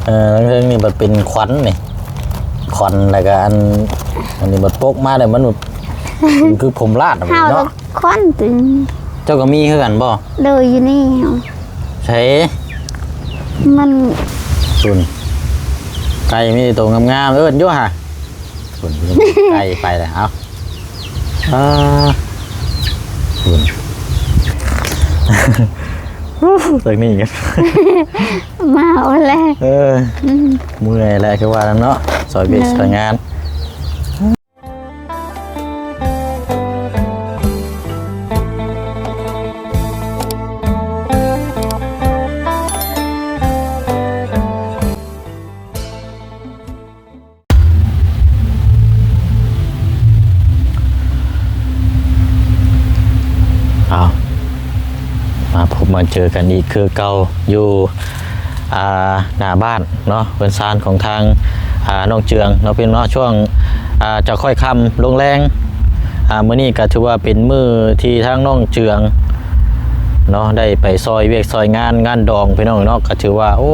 ເອີ ເທິງນີ້ບັດເປັນຂວັນນີ້ ຂວັນ ແລ້ວກະອັນ ອັນນີ້ບັດປົກມາແລ້ວມັນແບບ ຄືຜົມລາດ ເຮົາເນາະ ຂວັນຕື່ມ ເຈົ້າກໍມີຄືກັນບໍ່? ໂດຍ ຢູ່ນີ້ ໃສ? ມັນ ພຸ້ນ ໄກ່ມີແຕ່ໂຕງາມໆ ເອີ້ນຢູ່ຫາ ພຸ້ນ ໄກ່ໄປແລ້ວ ເອົາ ອ່າ ພຸ້ນ ໂອ້ ຕາງນີ້ກັນ ມາເອົາແລ້ວ ເອີ ອືມ ເມື່ອຍແລ້ວ ຄືວ່ານັ້ນເນາະ ຊອຍວຽກ ເອີ ຊອຍງານ. ເອົາ ມາພົບມາເຈີກັນອີກຄືເກົ່າ ຢູ່ ອ່າ ໜ້າບ້ານເນາະ ເຮືອນຊານຂອງທາງ ອ່າ ນ້ອງເຈືອງເນາະ ເປັນເນາະ ຊ່ວງ ອ່າ ຈະຄ່ອຍຄ່ຳລົງແລງ ອ່າ ມື້ນີ້ກໍຖືວ່າເປັນມື້ທີ່ທາງນ້ອງເຈືອງເນາະ ໄດ້ໄປຊ່ອຍວຽກຊ່ອຍງານ ງານດອງ ພີ່ນ້ອງເນາະ ກໍຖືວ່າ ໂອ້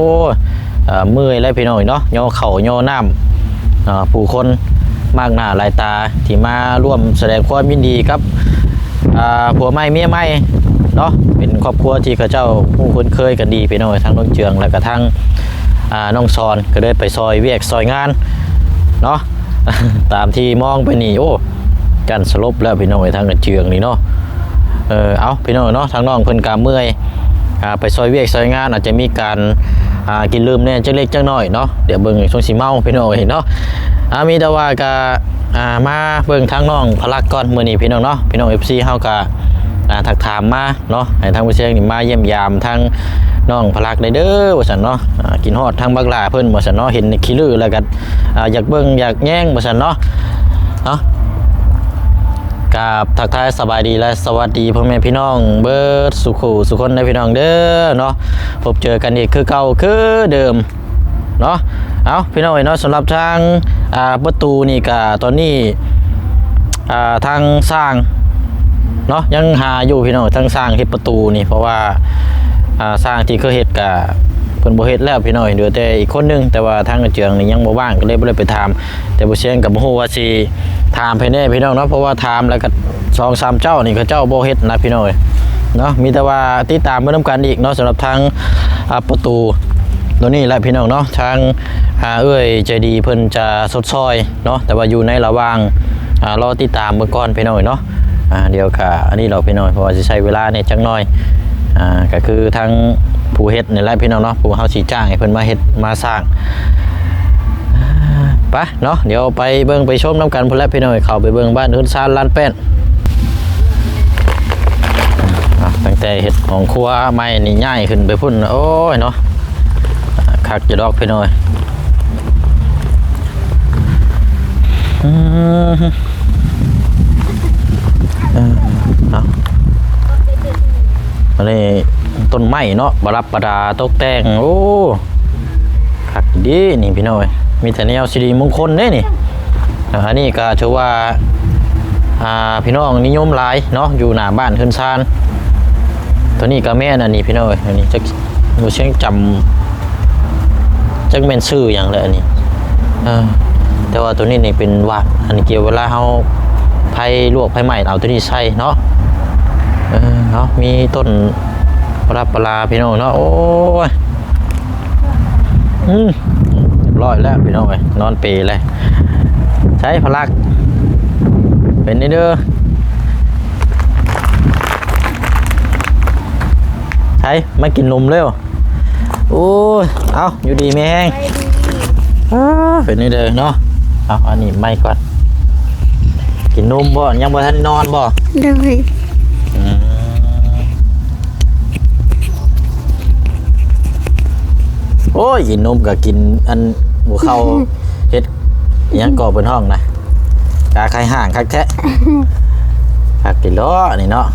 ເອີ ເມື່ອຍແລ້ວ ພີ່ນ້ອງເນາະ ຍໍເຂົ້າຍໍນ້ຳ ເອີ ຜູ້ຄົນມາກໜ້າຫຼາຍຕາ ທີ່ມາຮ່ວມສະແດງຄວາມຍິນດີກັບ ອ່າ ຜົວໃໝ່ເມຍໃໝ່ເນາະ ເປັນຄອບຄົວທີ່ເຂົາເຈົ້າຮູ້ຄຸ້ນເຄີຍກັນດີ ພີ່ນ້ອງ ທັງນ້ອງເຈືອງ ແລ້ວກໍທັງ ອ່າ ນ້ອງສອນ ກໍເລີຍໄປຊ່ອຍວຽກຊ່ອຍງານເນາະ ຕາມທີ່ມອງໄປນີ້ ໂອ້ ກັນສະຫຼົບແລ້ວ ພີ່ນ້ອງເອີຍ ທາງເຈືອງນີ້ເນາະ ເອີ ເອົາ ພີ່ນ້ອງເນາະ ທາງນ້ອງເພິ່ນກໍເມື່ອຍ ອ່າ ໄປຊ່ອຍວຽກຊ່ອຍງານ ອາດຈະມີການ ອ່າ ກິນດື່ມແດ່ຈັກເລັກຈັກນ້ອຍເນາະ ດຽວເບິ່ງຊ່ວງຊິເມົາ ພີ່ນ້ອງເອີຍເນາະ ອ່າ ມີແຕ່ວ່າກໍ ອ່າ ມາເບິ່ງທາງນ້ອງພະລັກກ່ອນ ມື້ນີ້ພີ່ນ້ອງເນາະ ພີ່ນ້ອງເອັຟຊີເຮົາກໍ ອ່າ ທັກຖາມມາເນາະ ໃຫ້ທາງຜູ້ຊຽງນີ້ມາຢ້ຽມຢາມທາງນ້ອງພະລັກໄດ້ເດີ ວ່າຊັ້ນເນາະ ອ່າ ກິນຮອດທາງບັກຫຼ້າເພິ່ນ ວ່າຊັ້ນເນາະ ເຫັນຂີ້ລືແລ້ວກໍ ອ່າ ຢາກເບິ່ງຢາກແຍງ ວ່າຊັ້ນເນາະ ເນາະ ກາບທັກທາຍສະບາຍດີ ແລະ ສະຫວັດດີພໍ່ແມ່ພີ່ນ້ອງເບິດສູ່ຄູ່ສູ່ຄົນເດີ ພີ່ນ້ອງເດີເນາະ ພົບເຈີກັນອີກຄືເກົ່າຄືເດີມ ເນາະ ເອົາ ພີ່ນ້ອງເອີຍເນາະ ສຳລັບທາງ ອ່າ ປະຕູນີ້ກະຕອນນີ້ ອ່າ ທາງຊ່າງເນາະ ຍັງຫາຢູ່ ພີ່ນ້ອງ ທາງຊ່າງເຮັດປະຕູນີ້ ເພາະວ່າ ອ່າ ຊ່າງທີ່ເຄີຍເຮັດກະເພິ່ນບໍ່ເຮັດແລ້ວ ພີ່ນ້ອງເອີຍ ເຫຼືອແຕ່ອີກຄົນໜຶ່ງ ແຕ່ວ່າທາງອາເຈືອງນີ້ຍັງບໍ່ວ່າງ ກໍເລີຍບໍ່ໄດ້ໄປຖາມ ແຕ່ບໍ່ຊຽງກໍບໍ່ຮູ້ວ່າຊິຖາມໃຜແດ່ ພີ່ນ້ອງເນາະ ເພາະວ່າຖາມແລ້ວກໍສອງສາມເຈົ້ານີ້ ເຂົາເຈົ້າບໍ່ເຮັດນະ ພີ່ນ້ອງເອີຍ ເນາະ ມີແຕ່ວ່າຕິດຕາມເບິ່ງນຳກັນອີກເນາະ ສຳລັບທາງ ອ່າ ປະຕູໂຕນີ້ແຫຼະ ພີ່ນ້ອງເນາະ ທາງ ອ່າ ເອື້ອຍໃຈດີເພິ່ນຈະຊົດຊ່ອຍເນາະ ແຕ່ວ່າຢູ່ໃນລະຫວ່າງ ອ່າ ລໍຕິດຕາມເບິ່ງກ່ອນ ພີ່ນ້ອງເນາະ ອ່າ ດຽວກະອັນນີ້ດອກ ພີ່ນ້ອງ ເພາະວ່າຊິໃຊ້ເວລາແດ່ຈັກໜ້ອຍ ອ່າ ກະຄືທາງຜູ້ເຮັດນີ້ແຫຼະ ພີ່ນ້ອງເນາະ ຜູ້ເຮົາຊິຈ້າງໃຫ້ເພິ່ນມາເຮັດມາສ້າງ ໄປເນາະ ດຽວໄປເບິ່ງໄປຊົມນຳກັນພຸ້ນແຫຼະ ພີ່ນ້ອງ ເຂົ້າໄປເບິ່ງບ້ານເຮືອນຊານລານແປ້ນ ອ່າ ຕັ້ງແຕ່ເຮັດຫ້ອງຄົວໃໝ່ນີ້ ຍ້າຍຂຶ້ນໄປພຸ້ນ ໂອ້ຍເນາະ ຄັກຢູ່ດອກ ພີ່ນ້ອງ ອືມ ເອີ ເນາະ ອັນນີ້ຕົ້ນໄມ້ເນາະ ປະດັບປະດາຕົກແຕ່ງ ໂອ້ ຄັກດີນີ້ພີ່ນ້ອງເອີຍ ມີແຕ່ແນວສິລິມຸງຄົນເດ້ນີ້ ອ່າ ອັນນີ້ກໍຖືວ່າ ອ່າ ພີ່ນ້ອງນິຍົມຫຼາຍເນາະ ຢູ່ໜ້າບ້ານເຮືອນຊານ ໂຕນີ້ກໍແມ່ນ ອັນນີ້ພີ່ນ້ອງເອີຍ ອັນນີ້ຈັກ ບໍ່ຊຽງຈຳ ຈັກແມ່ນຊື່ຫຍັງແຫຼະອັນນີ້ ເອີ ແຕ່ວ່າໂຕນີ້ນີ້ເປັນຫວາກ ອັນນີ້ກ່ຽວເວລາເຮົາໄຟລວກໄຟໄໝ້ ເອົາໂຕນີ້ໃສ່ເນາະ ເອີ ເນາະ ມີຕົ້ນປະດັບປະລາ ພີ່ນ້ອງເນາະ ໂອ້ຍ ອືມ ຮຽບຮ້ອຍແລ້ວພີ່ນ້ອງເອີຍ ນອນເປແລ້ວ ໃສພະລັກ ເປັນນີ້ເດີ ໃສ ມາກິນນົມເລັວ ໂອ້ຍ ເອົາ ຢູ່ດີມີແຮງ ອ່າ ເປັນນີ້ເດີເນາະ ເອົາ ອັນນີ້ໄມ້ກ່ອນ ກິນນົມບໍ່ ຍັງບໍ່ທັນນອນບໍ່ ໂດຍ ອືມ ໂອ້ຍ ກິນນົມກໍກິນອັນຫົວເຂົ້າ ເຮັດຫຍັງກໍເພິ່ນຮ້ອງນະ ກາໄຂ່ຫ່າງຄັກແທ້ ຄັກຕິເລາະນີ້ເນາະ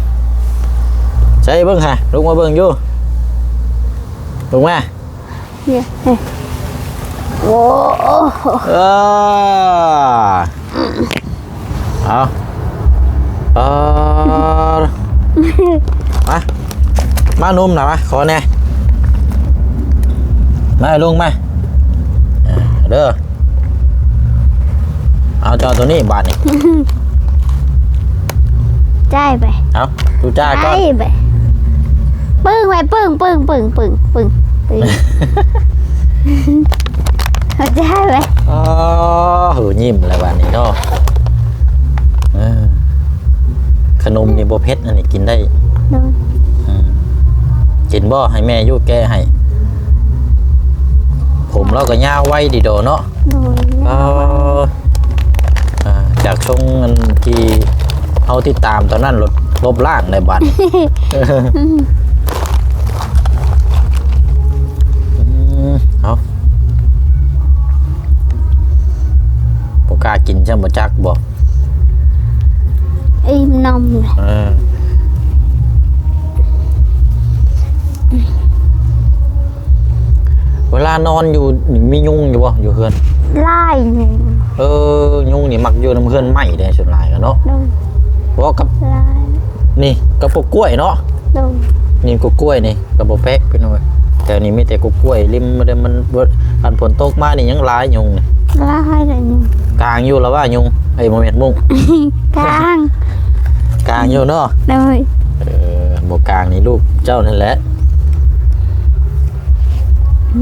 ໃສ່ເບິ່ງຫາ ລຸກມາເບິ່ງຢູ່ ລຸກມາ ໂອ້ ເອີ ເອົາ ເອີ ມາ ມານຸ່ມນະ ມາ ຂໍແດ່ ມາ ລຸງມາ ເດີ. ເອົາ ເຈົ້າໂຕນີ້ບາດນີ້ ຈ່າຍໄປ ເອົາ ຈູຈ້າກ່ອນ ຈ່າຍໄປ ປຶ້ງໄວ້ ປຶ້ງ ປຶ້ງ ປຶ້ງ ປຶ້ງ ປຶ້ງ ປຶ້ງ ເອົາ ຈ່າຍໄປ. ອໍ ຫື ຍິ້ມແລ້ວບາດນີ້ເນາະ ເອີ. ຂະໜົມນີ້ບໍ່ເຜັດ ອັນນີ້ກິນໄດ້ ໂດຍ ອືມ ກິນບໍ່? ໃຫ້ແມ່ຢູ່ແກະໃຫ້ ຜົມລາວກໍຍາວໄວດີດອກເນາະ ໂດຍ ເອີ ອ່າ ຈາກຊົງອັນທີ່ເຮົາຕິດຕາມຕອນນັ້ນ ລົບ ລົບລ້າງໄດ້ບາດ ອືມ ອືມ ເອົາ ບໍ່ກ້າກິນຊ້ຳ ບໍ່ຈັກບໍ່? ອີ່ມນຳ ເອີ ເວລານອນຢູ່ ມີຍຸງຢູ່ບໍ່ ຢູ່ເຮືອນ? ຫຼາຍຍຸງ ເອີ ຍຸງນີ້ມັກຢູ່ນຳເຮືອນໄມ້ເດ້ ສ່ວນຫຼາຍກໍເນາະ ໂດຍ ເວົ້າກັບ ຫຼາຍ ນີ້ກັບກົກກ້ວຍເນາະ ໂດຍ ນີ້ກົກກ້ວຍນີ້ ກໍບໍ່ແປກພີ່ນ້ອງເອີຍ ແຖວນີ້ມີແຕ່ກົກກ້ວຍລິມ ມັນ ມັນ ອັນຝົນຕົກມານີ້ຍັງຫຼາຍຍຸງນີ້ ຫຼາຍແຫຼະຍຸງ ກາງຢູ່ລະວ່າຍຸງ ເອີຍ ບໍ່ແມ່ນມຸ້ງ ກາງ ກາງຢູ່ເນາະ ໂດຍ ເອີ ບໍ່ກາງນີ້ລູກເຈົ້ານັ້ນແຫຼະ ເ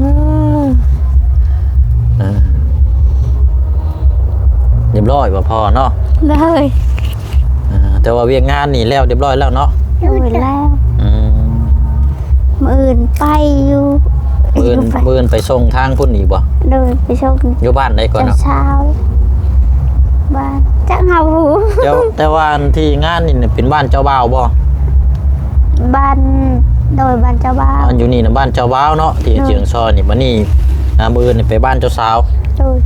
ອີ ຮຽບຮ້ອຍບໍ່ພໍ່ເນາະ ໂດຍ ອ່າ ແຕ່ວ່າວຽກງານນີ້ແລ້ວຮຽບຮ້ອຍແລ້ວເນາະ ໂດຍ ແລ້ວ ອືມ ມື້ອື່ນໄປຢູ່ ມື້ອື່ນ ມື້ອື່ນໄປສົ່ງທາງພຸ້ນອີກບໍ່? ໂດຍ ໄປສົ່ງ ຢູ່ບ້ານໃດກ່ອນເນາະ? ເຈົ້າສາວ ບ້ານ ຈັກເຮົາຮູ້ ແຕ່ ແຕ່ວ່າອັນທີ່ງານນີ້ເປັນບ້ານເຈົ້າບ່າວບໍ່? ບ້ານ ໂດຍ ບ້ານເຈົ້າບ່າວ ອັນຢູ່ນີ້ນະບ້ານເຈົ້າບ່າວເນາະ ທີ່ ໂດຍ ຈຽງຊອຍນີ້ ບັດນີ້ ອ່າ ມື້ອື່ນນີ້ໄປບ້ານເຈົ້າສາວ ໂດຍ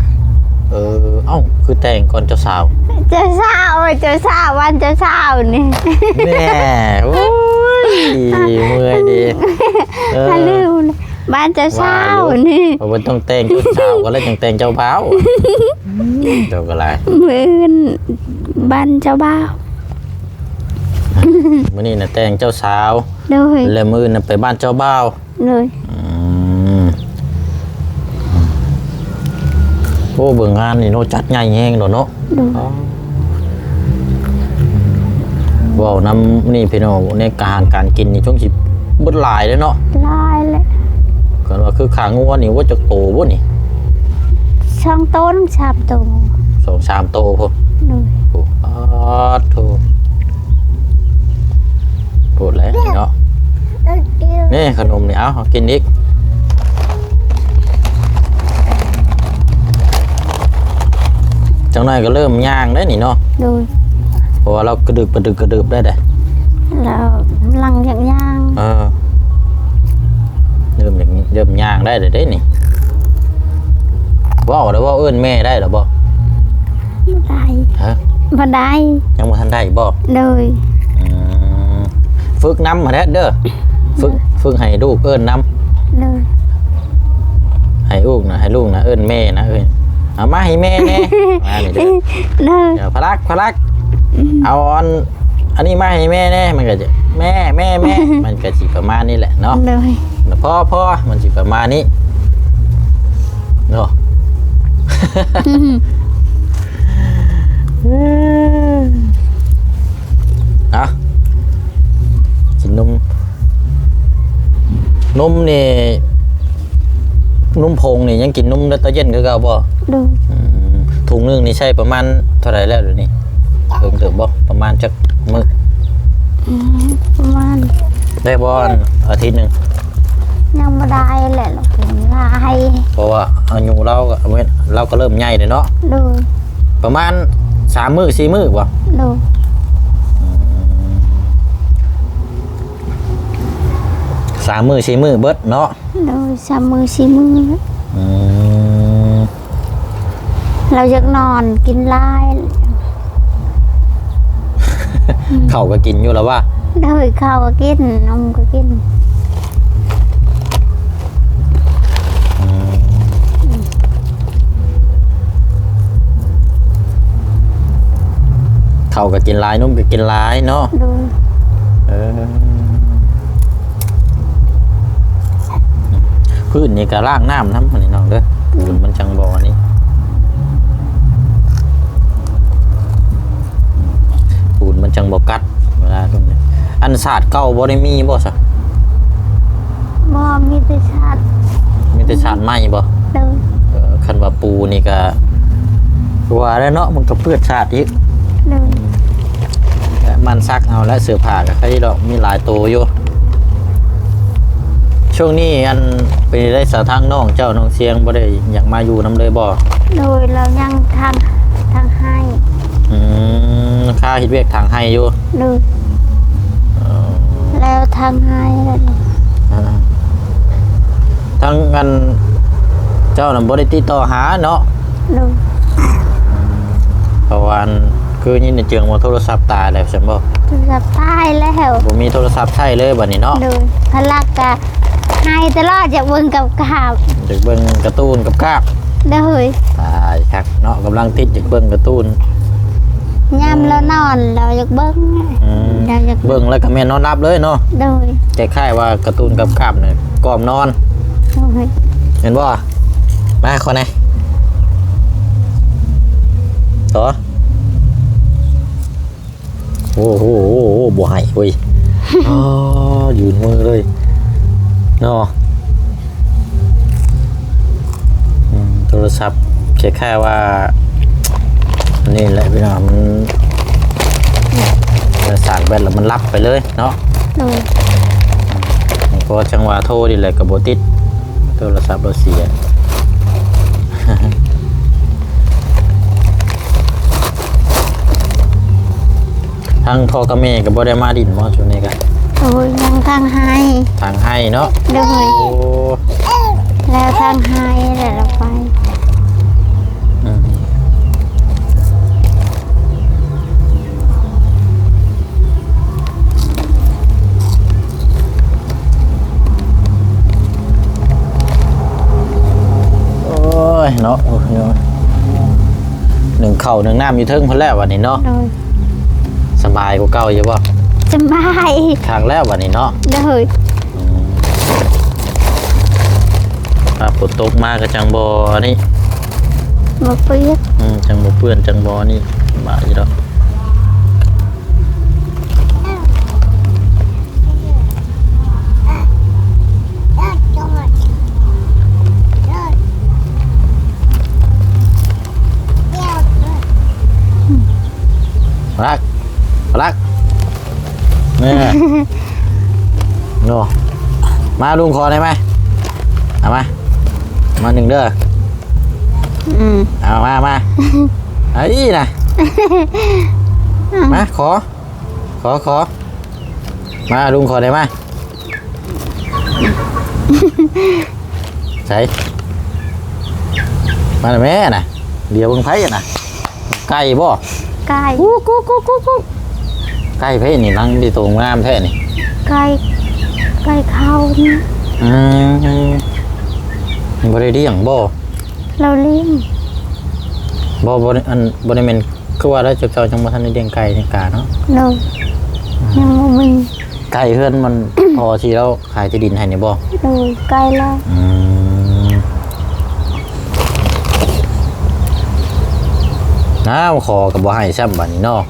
ເອີ ເອົ້າ ຄືແຕ່ງກ່ອນເຈົ້າສາວ? ເຈົ້າສາວ ເຈົ້າສາວ ວັນເຈົ້າສາວນີ້ ແນ່ ໂອ້ຍ ເມື່ອຍເດ້ ເອີ ລືມ ວັນເຈົ້າສາວນີ້ ວ່າຢູ່ ເພິ່ນຕ້ອງແຕ່ງເຈົ້າສາວກ່ອນ ແລ້ວຈັ່ງແຕ່ງເຈົ້າບ່າວ ເຈົ້າກໍຫຼາຍ ມື້ອື່ນວັນເຈົ້າບ່າວ ມື້ນີ້ນະແຕ່ງເຈົ້າສາວ ໂດຍ ແລ້ວມື້ອື່ນນະໄປບ້ານເຈົ້າບ່າວ ໂດຍ ອືມ ໂອ້ ເບິ່ງງານນີ້ເນາະ ຈັດໃຫຍ່ແຮງໂລດເນາະ ໂດຍ ອໍ ເວົ້ານຳນີ້ພີ່ນ້ອງ ໃນການການກິນນີ້ ຊ່ວງຊິເບິດຫຼາຍເດ້ເນາະ ຫຼາຍແຫຼະ ຄັນວ່າຄືຂ້າງົວນີ້ ໂອ້ ຈັກໂຕບໍ່ນີ້? ສອງໂຕ ສາມໂຕ ສອງສາມໂຕພຸ້ນ ໂດຍ ໂອ້ ປາດໂທ້ ໂພດແຫຼະເນາະ ນີ້ຂະໜົມນີ້ ເອົາ ເອົາກິນອີກ ຈັກໜ້ອຍກໍເລີ່ມຍ່າງໄດ້ນີ້ເນາະ ໂດຍ ເພາະວ່າລາວກະດຶບກະດຶບກະດຶບໄດ້ເດ້ ລາວຫຼັງຈາກຍ່າງ ເອີ ເລີ່ມ ເລີ່ມຍ່າງໄດ້ແລ້ວເດ້ນີ້ ເວົ້າໄດ້ບໍ່? ເອີ້ນແມ່ໄດ້ແລ້ວບໍ່? ບໍ່ໄດ້ ຮະ? ບໍ່ໄດ້ ຍັງບໍ່ທັນໄດ້ບໍ່? ໂດຍ ອືມ ຝຶກນຳຫັ້ນແຫຼະເດີ ຝຶກ ຝຶກໃຫ້ລູກເອີ້ນນຳ ໂດຍ ໃຫ້ລູກນະ ໃຫ້ລູກນະເອີ້ນແມ່ນະ ເອີ້ນ ເອົາມາໃຫ້ແມ່ແດ່ ມານີ້ເດີ ໂດຍ ເອົາພະລັກ ພະລັກ ອືມ ເອົາອັນ ອັນນີ້ມາໃຫ້ແມ່ແດ່ ມັນກໍຈະ ແມ່ ແມ່ ແມ່ ມັນກໍຊິປະມານນີ້ແຫຼະເນາະ ໂດຍ ພໍ ພໍ ມັນຊິປະມານນີ້ເນາະ ອືມ ອ່ະ ກິນນົມ ນົມນີ້ ນົມຜົງນີ້ຍັງກິນນົມແຕ່ຕອນເຢັນຄືເກົ່າບໍ່? ໂດຍ ອືມ ຖົງໜຶ່ງນີ້ໃຊ້ປະມານເທົ່າໃດແລ້ວດຽວນີ້? ເຖິງເຕີບບໍ່? ປະມານຈັກມື້? ອືມ ປະມານ ໄດ້ບໍ່ ອາທິດໜຶ່ງ? ຍັງບໍ່ໄດ້ແຫຼະ ລາວກິນຫຼາຍ ເພາະວ່າອາຍຸລາວກໍ ລາວກໍເລີ່ມໃຫຍ່ແລ້ວເນາະ? ໂດຍ ປະມານສາມມື້ ສີ່ມື້ບໍ່? ໂດຍ ອືມ ສາມມື້ ສີ່ມື້ເບິດເນາະ? ໂດຍ ສາມມື້ ສີ່ມື້ ອືມ ລາວຢາກນອນ ກິນຫຼາຍ ເຂົ້າກໍກິນຢູ່ລະວ່າ? ໂດຍ ເຂົ້າກໍກິນ ນົມກໍກິນ ອືມ ເຂົ້າກໍກິນຫຼາຍ ນົມກໍກິນຫຼາຍເນາະ? ໂດຍ ເອີ ພື້ນນີ້ກໍລ້າງນ້ຳນຳ ອັນນີ້ນ້ອງເດີ ປູນມັນຈັ່ງບໍ່ອັນນີ້ ປູນມັນຈັ່ງບໍ່ກັດ ເວລາອັນສາດເກົ່າບໍ່ໄດ້ມີບໍ່ຊະ? ບໍ່ ມີແຕ່ສາດ ມີແຕ່ສາດໃໝ່ບໍ່? ໂດຍ ເອີ ຄັນວ່າປູນີ້ກໍ ຄືວ່າແຫຼະເນາະ ມັນກໍເປື້ອນສາດອີກ ໂດຍ ແລະມັນຊັກເອົາ ແລະເສື້ອຜ້າກໍໃຄດອກ ມີຫຼາຍໂຕຢູ່. ຊ່ວງນີ້ອັນເປັນໃດສາ ທາງນ້ອງເຈົ້າ ນ້ອງຊຽງ ບໍ່ໄດ້ຫຍັງມາຢູ່ນຳເລີຍບໍ່? ໂດຍ ລາວຍັງທາງ ທາງໄຮ່ ອືມ ຄາເຮັດວຽກທາງໄຮ່ຢູ່ ໂດຍ ເອີ ແລ້ວທາງໄຮ່ແລ້ວ ອ່າ ທາງອັນເຈົ້ານະບໍ່ໄດ້ຕິດຕໍ່ຫາເນາະ? ໂດຍ ເພາະວ່າອັນ ຄືຍິນໄດ້ເຈີງວ່າໂທລະສັບຕາຍແລ້ວຊັ້ນບໍ່? ໂທລະສັບຕາຍແລ້ວ ບໍ່ມີໂທລະສັບໃຊ້ເລີຍບັດນີ້ເນາະ? ໂດຍ ພະລັກກະໄຫ້ຕະຫຼອດ ຢາກເບິ່ງກັບກາບ ຢາກເບິ່ງກາຕູນກັບກາບ ໂດຍ ຕາຍຄັກເນາະ ກຳລັງຕິດຢາກເບິ່ງກາຕູນ ຍາມລາວນອນລາວຢາກເບິ່ງ ອືມ ລາວຢາກ ເບິ່ງແລ້ວກໍແມ່ນນອນຫຼັບເລີຍເນາະ? ໂດຍ ຄ້າຍໆວ່າກາຕູນກັບກາບນີ້ກ່ອມນອນ ໂດຍ ແມ່ນບໍ່? ມາຂໍແດ່ ຕໍ່ ໂອ້ໂຫ ບໍ່ໃຫ້ເວີຍ ອໍ ຍື່ນມືເລີຍເນາະ ອືມ ໂທລະສັບຄ້າຍໆວ່າ ອັນນີ້ແຫຼະພີ່ນ້ອງ ມັນ ມັນສາດແບັດແລ້ວມັນຫຼັບໄປເລີຍເນາະ ໂດຍ ພໍຈັງຫວະໂທນີ້ແຫຼະກໍບໍ່ຕິດ ໂທລະສັບລາວເສຍ ທາງພໍ່ກັບແມ່ກໍບໍ່ໄດ້ມາດິນບໍ່ຊ່ວງນີ້ກະ? ໂອ້ຍ ຍັງທາງໄຮ່ ທາງໄຮ່ເນາະ ໂດຍ ໂອ້ ແລ້ວທາງໄຮ່ແລ້ວລາວໄປ ອືມ ໂອ້ຍເນາະ ໂອ້ຍ ໜຶ້ງເຂົ້າໜຶ້ງນ້ຳຢູ່ເທິງພຸ້ນແລ້ວບັດນີ້ເນາະ ໂດຍ ສະບາຍກວ່າເກົ່າຢູ່ບໍ່? ສະບາຍ ຄັກແລ້ວບັດນີ້ເນາະ ໂດຍ ອືມ ຖ້າຝົນຕົກມາກໍຈັ່ງບໍ່ອັນນີ້ ບໍ່ເປື້ອນ ອືມ ຈັ່ງບໍ່ເປື້ອນ ຈັ່ງບໍ່ອັນນີ້ ສະບາຍຢູ່ດອກ. ລັກ ລັກ ນີ້ ໂນ ມາລຸງຂໍໄດ້ໄໝ? ເອົາມາ ມາໜຶ່ງເດີ ອືມ ເອົາມາ ມາ ເອີຍນະ ມາ ຂໍ ຂໍ ຂໍ ມາ ລຸງຂໍໄດ້ມາ ໃສ ມາແມ່ນະ ດຽວເບິ່ງໃຜນະ ໄກ່ບໍ່? ໄກ່ ກຸກ ກຸກ ກຸກ ກຸກ ໄກ່ໃຜນີ້ ນັ່ງທີ່ໂຕງາມແທ້ນີ້ ໄກ່ ໄກ່ເຂົານີ້ ອືມ ບໍ່ໄດ້ລ້ຽງບໍ່? ລາວລ້ຽງ ບໍ່ ບໍ່ ອັນ ບໍ່ໄດ້ແມ່ນ ຄືວ່າແລ້ວ ເຈົ້າ ເຈົ້າຍັງບໍ່ທັນໄດ້ລ້ຽງໄກ່ລ້ຽງກາເນາະ? ໂດຍ ຍັງບໍ່ມີ ໄກ່ເຮືອນມັນ ພໍທີ່ລາວຂາຍທີ່ດິນໃຫ້ນີ້ບໍ່? ໂດຍ ໄກ່ລາວ ອືມ ອ້າວ ຂໍກໍບໍ່ໃຫ້ຊ້ຳບາດນີ້ເນາະ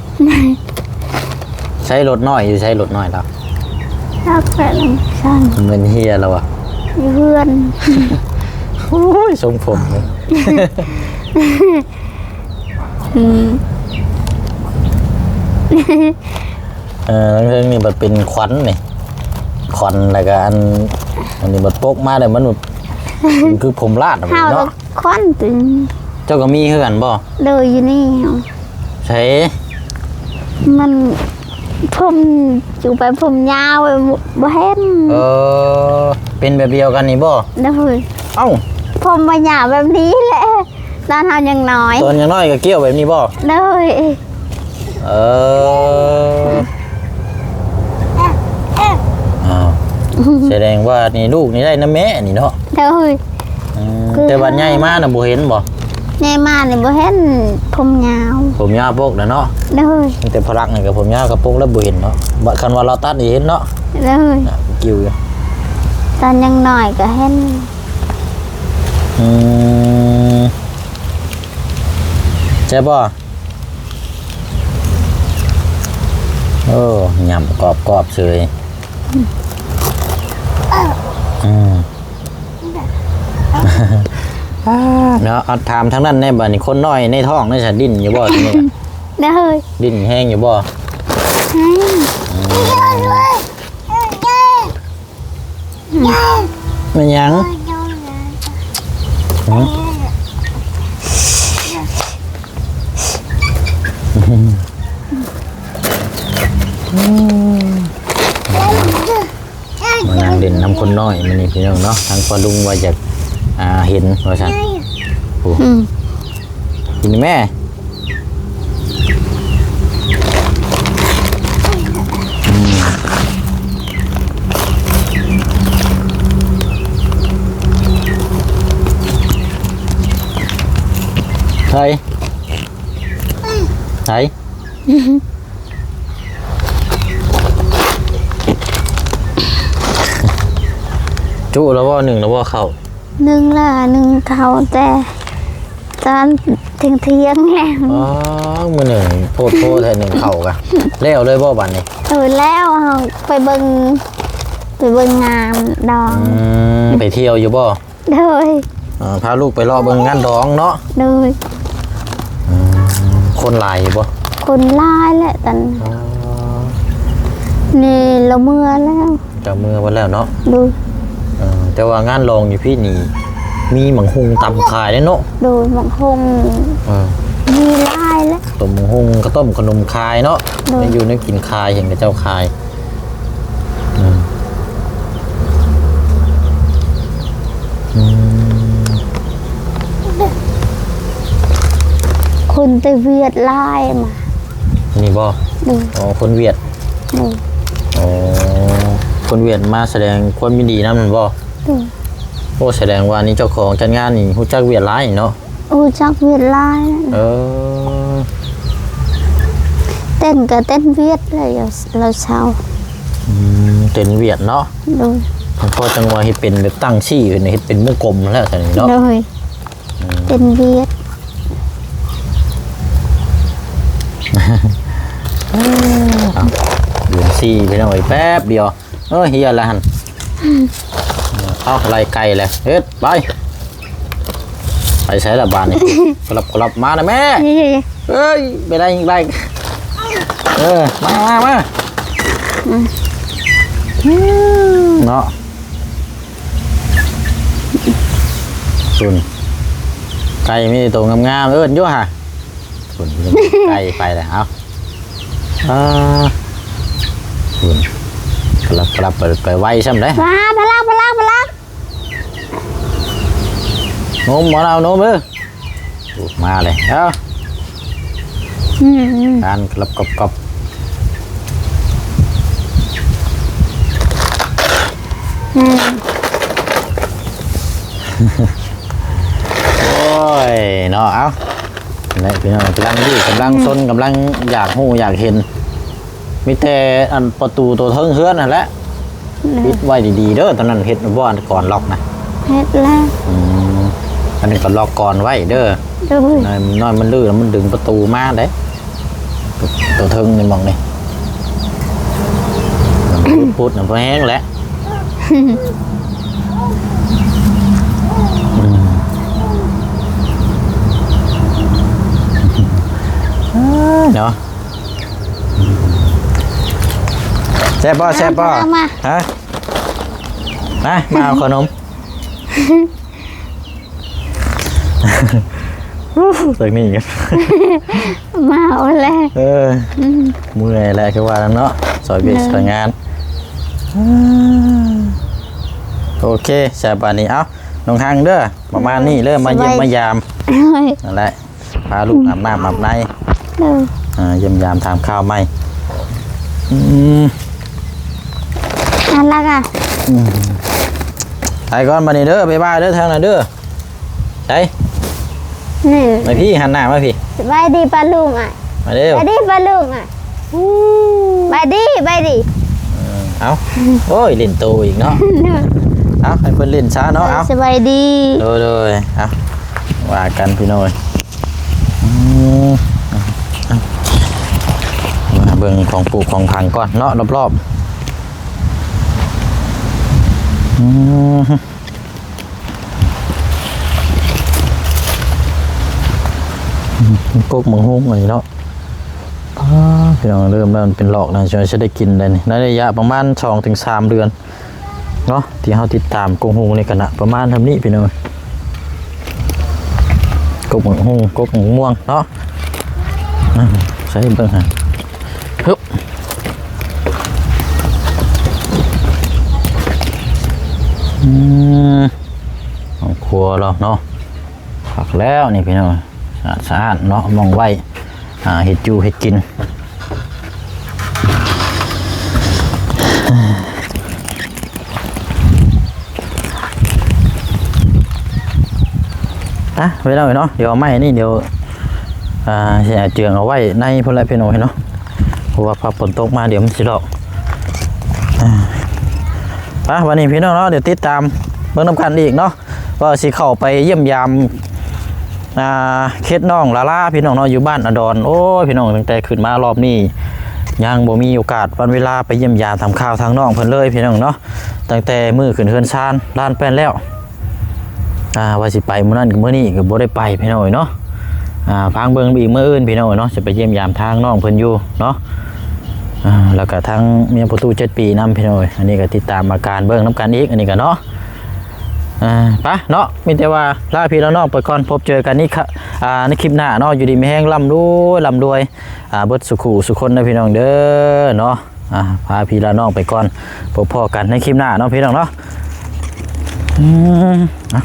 ໃຊ້ລົດນ້ອຍ ຢູ່ໃຊ້ລົດນ້ອຍລາວ? ລາວແຂວງຫຼວງຊາຍ ມັນເຫີຍແລ້ວວະ ຢູ່ເຮືອນ ໂອ້ຍ ຊົງຜົມ ອືມ ເອີ ທາງເທິງນີ້ບັດເປັນຂວັນນີ້ ຂວັນ ແລ້ວກໍອັນ ອັນນີ້ບັດປົກມາແລ້ວມັນ ມັນຄືຜົມລາດເນາະ ຂວັນຕຶງ ເຈົ້າກໍມີຄືກັນບໍ່? ໂດຍ ຢູ່ນີ້ ໃສ ມັນຜົມ ຈູໄປຜົມຍາວ ບໍ່ ບໍ່ເຫັນ ເອີ ເປັນແບບດຽວກັນນີ້ບໍ່? ໂດຍ ເອົ້າ ຜົມມັນຍາວແບບນີ້ແຫຼະ ຕອນເຮົາຍັງນ້ອຍ ຕອນຍັງນ້ອຍກໍກ້ຽວແບບນີ້ບໍ່? ໂດຍ ເອີ ອ້າວ ສະແດງວ່ານີ້ລູກນີ້ໄດ້ນຳແມ່ນີ້ເນາະ? ໂດຍ ອືມ ຄື ແຕ່ວ່າໃຫຍ່ມານະບໍ່ເຫັນບໍ່? ໃຫຍ່ມານີ້ບໍ່ເຫັນຜົມຍາວ ຜົມຍາວປົກນະເນາະ? ໂດຍ ແຕ່ພະລັກນີ້ກໍຜົມຍາວກໍປົກແລ້ວບໍ່ເຫັນເນາະ ບາດຄັນວ່າລາວຕັດນີ້ເຫັນເນາະ? ໂດຍ ນະ ກິ້ວຢູ່ ຕອນຍັງນ້ອຍກໍເຫັນ ອືມ ແຊບບໍ່? ໂອ້ ຫຍ້ຳກອບໆເຊີຍ. ອືມ ເນາະ. ເອົາ ຖາມທາງນັ້ນແດ່ ບາດນີ້ ຄົນນ້ອຍໃນທ້ອງນັ້ນ ສະດິ້ນຢູ່ບໍ່? ໂດຍ ດິ້ນແຮງຢູ່ບໍ່? ແຮງ. ອືມ ແມ່ນຫຍັງ? ຫື? ມານັ່ງຫຼິ້ນນຳຄົນນ້ອຍມື້ນີ້ພີ່ນ້ອງເນາະ. ທາງພໍ່ລຸງວ່າຢາກ ອ່າ ເຫັນວ່າຊັ້ນ. ໂອ້ ອືມ ກິນແມ່. ໃສ ໃສ ຈຸແລ້ວບໍ່? ໜຶ້ງແລ້ວບໍ່ເຂົ້າ? ໜຶ້ງແລ້ວ ໜຶ້ງເຂົ້າແຕ່ຕອນທ່ຽງໆແລ້ວ. ອໍ ມື້ໜຶ້ງໂພດໂພແທ້ ໜຶ້ງເຂົ້າກະ ແລ້ວເລີຍບໍ່ບາດນີ້? ເອີ ແລ້ວ ເຮົາໄປເບິ່ງ ໄປເບິ່ງງານດອງ. ອືມ ໄປທ່ຽວຢູ່ບໍ່? ໂດຍ ເອີ ພາລູກໄປເລາະເບິ່ງງານດອງເນາະ. ໂດຍ ອືມ ຄົນຫຼາຍຢູ່ບໍ່? ຄົນຫຼາຍແຫຼະຕອນ ອໍ ນີ້ລາວເມືອແລ້ວ. ເຈົ້າເມືອເບິດແລ້ວເນາະ. ໂດຍ ເອີ ແຕ່ວ່າງານດອງຢູ່ພີ້ນີ້ ມີໝາກຫຸ່ງຕຳຂາຍເດ້ເນາະ. ໂດຍ ໝາກຫຸ່ງ ເອີ ມີຫຼາຍແຫຼະ ຕົ້ມໝາກຫຸ່ງ ເຂົ້າຕົ້ມ ຂະໜົມຂາຍເນາະ. ໂດຍ ແມ່ນຢູ່ແນວກິນຂາຍ ເຫັນເຂົາເຈົ້າຂາຍ. ອືມ ອືມ ຄົນແຕ່ຫວຽດຫຼາຍມາ. ນີ້ບໍ່? ໂດຍ ອໍ ຄົນຫວຽດ. ໂດຍ ອໍ ຄົນຫວຽດມາສະແດງຄວາມຍິນດີນຳແມ່ນບໍ່? ໂດຍ ໂອ້ ສະແດງວ່ານີ້ເຈົ້າຂອງຈັດງານນີ້ຮູ້ຈັກຫວຽດຫຼາຍເນາະ. ຮູ້ຈັກຫວຽດຫຼາຍ. ເອີ ເຕັ້ນກະເຕັ້ນຫວຽດແຫຼະ ລາວເຊົາ. ອືມ ເຕັ້ນຫວຽດເນາະ. ໂດຍ ເພາະຈັ່ງວ່າເຮັດເປັນແບບຕັ້ງຊີ້ ເຮັດເປັນວົງກົມແລ້ວຊັ້ນເນາະ. ໂດຍ ອືມ ເຕັ້ນຫວຽດ. ເອົາ ເດືອນສີ່ ພີ່ນ້ອງເອີຍ ແປັບດຽວ. ເອີ ເຫຍແລ້ວຫັ້ນ. ອືມ ເອົາ ໄລ່ໄກ່ແລ້ວ ເຮັດ ໄປ ໄປໃສລະບາດນີ້? ກະລັບກະລັບມານະແມ່. ເອີຍ ໄປໄດ້ ໄດ້ ເອີ ມາ ມາ ມາ. ອືມ ເນາະ ພຸ້ນ ໄກ່ມີແຕ່ໂຕງາມໆ ເອີ້ນຢູ່ຫະ. ພຸ້ນ ໄກ່ໄປແລ້ວ ເອົາ ອ່າ ພຸ້ນ ກະລັບ ກະລັບ ໄປ ໄປໄວຊ້ຳເດ້. ວ້າ ພະລັກ ພະລັກ ພະລັກ ນົມ ໝໍລາວນົມເດີ. ໂອ້ ມາເລີຍ ເອົາ ອືມ ການກະລັບກອບໆ. ອືມ ໂອ້ຍ ເນາະ ເອົາ ແລະ ພີ່ນ້ອງກຳລັງດື້ ກຳລັງ ອືມ ຊົນ ກຳລັງຢາກຮູ້ຢາກເຫັນ ມີແຕ່ອັນປະຕູໂຕເທິງເຮືອນຫັ້ນແຫຼະ ເນາະ ປິດໄວ້ດີໆເດີ ຕອນນັ້ນເຮັດບໍ່ ອັນກອນລັອກນະ. ເຮັດແລ້ວ ອືມ ອັນນີ້ກໍລັອກກອນໄວ້ເດີ. ໂດຍ ນ້ອຍ ນ້ອຍມັນດື້ ມັນດຶງປະຕູມາເດ້. ໂຕເທິງນີ້ ໝ່ອງນີ້ ມັນພຸດໆນະ ພໍແຮງແຫຼະ. ອືມ ເນາະ ແຊບບໍ່ ແຊບບໍ່? ມາ ມາ ຮະ ມາ ມາເອົາຂະໜົມ. ອູ້ ຈັ່ງນີ້ກັນ ມາເອົາແລ້ວ. ເອີ ອືມ ເມື່ອຍແຫຼະ ຄືວ່ານັ້ນເນາະ ຊ່ອຍວຽກ ເອີ ຊ່ອຍງານ. ໂອເຄ ສະບາຍດີ. ເອົ້າ ນ້ອງຮັງເດີ ປະມານນີ້ເດີ ມາຢ້ຽມມາຢາມ. ໂອ້ຍ ນັ້ນແຫຼະ ພາລູກອາບນ້ຳອາບໃນ. ເອີ ອ່າ ຢ້ຽມຢາມຖາມຂ່າວໃໝ່. ອືມ ອັນລະກະ ອືມ ໄປກ່ອນບາດນີ້ເດີ ບາຍບາຍເດີ ທາງນັ້ນເດີ. ໃສ ນີ້ ມາພີ້ ຫັນໜ້າມາພີ້. ສະບາຍດີປ້າລຸງອ້າຍ. ມາເດີ ສະບາຍດີປ້າລຸງອ້າຍ. ສະບາຍດີ ສະບາຍດີ. ເອີ ເອົ້າ ໂອ້ຍ ຫຼິ້ນໂຕອີກເນາະ. ເອົາ ໃຫ້ເພິ່ນຫຼິ້ນຊະເນາະ ເອົາ ສະບາຍດີ ໂດຍໆ ເອົາ ວ່າກັນພີ່ນ້ອງເອີຍ ອືມ ມາເບິ່ງຂອງປູກຂອງຝັງກ່ອນເນາະ ລອບໆ ອືມ ກົກໝາກຫຸ່ງອັນນີ້ເນາະ ອ້າ ພີ່ນ້ອງ ເລີ່ມແລ້ວ ມັນເປັນລອກແລ້ວ ຈະໄດ້ກິນໄດ້ນີ້ ໃນໄລຍະປະມານສອງເຖິງສາມເດືອນເນາະ ທີ່ເຮົາຕິດຕາມກົກຫຸ່ງນີ້ກະນະ ປະມານສ່ຳນີ້ພີ່ນ້ອງ ກົກໝາກຫຸ່ງ ກົກໝາກມ່ວງເນາະ ອາ ໃສ່ເບິ່ງຫັ້ນ ຮຶບ ອືມ ຄອບຄົວລາວເນາະ ຄັກແລ້ວນີ້ພີ່ນ້ອງ ສະອາດສະອ້ານເນາະ ໝ່ອງໄວ້ ອ່າ ເຮັດຢູ່ເຮັດກິນ ອ່ະ ໄວ້ແລ້ວເນາະ ດຽວເອົາໄມ້ນີ້ ດຽວ ອ່າ ຊິເອົາເຈືອງເອົາໄວ້ໃນພຸ້ນແຫຼະພີ່ນ້ອງເນາະ ເພາະວ່າຟ້າຝົນຕົກມາ ດຽວມັນຊິລອກ ອ່າ ໄປ ບັດນີ້ພີ່ນ້ອງເນາະ ດຽວຕິດຕາມເບິ່ງນຳກັນອີກເນາະ ວ່າຊິເຂົ້າໄປຢ້ຽມຢາມ ອ່າ ເຂດນ້ອງຫຼ້າໆ ພີ່ນ້ອງເນາະ ຢູ່ບ້ານອະດອນ ໂອ້ຍ ພີ່ນ້ອງ ຕັ້ງແຕ່ຂຶ້ນມາລອບນີ້ ຍັງບໍ່ມີໂອກາດວັນເວລາໄປຢ້ຽມຢາມຖາມຂ່າວທາງນ້ອງເພິ່ນເລີຍ ພີ່ນ້ອງເນາະ ຕັ້ງແຕ່ມື້ຂຶ້ນເຮືອນຊານ ລານແປ້ນແລ້ວ ອ່າ ວ່າຊິໄປມື້ນັ້ນກັບມື້ນີ້ກໍບໍ່ໄດ້ໄປພີ່ນ້ອງເອີຍເນາະ ອ່າ ຟັງເບິ່ງອີກມື້ອື່ນພີ່ນ້ອງເອີຍເນາະ ຊິໄປຢ້ຽມຢາມທາງນ້ອງເພິ່ນຢູ່ເນາະ ອ່າ ແລ້ວກໍທາງເມຍພໍ່ຕູ້ເຈັດປີນຳພີ່ນ້ອງເອີຍ ອັນນີ້ກໍຕິດຕາມອາການເບິ່ງນຳກັນອີກ ອັນນີ້ກໍເນາະ ອ່າ ໄປເນາະ ມີແຕ່ວ່າລາພີ່ລານ້ອງໄປກ່ອນ ພົບເຈີກັນອີກ ອ່າ ໃນຄລິບໜ້າເນາະ ຢູ່ດີມີແຮງ ລ່ຳລວຍ ລ່ຳລວຍ ອ່າ ເບິດສູ່ຄູ່ສູ່ຄົນເດີພີ່ນ້ອງເດີເນາະ ອ່າ ພາພີ່ລານ້ອງໄປກ່ອນ ພົບພໍ້ກັນໃນຄລິບໜ້າເນາະພີ່ນ້ອງເນາະ ອືມ ອ່ະ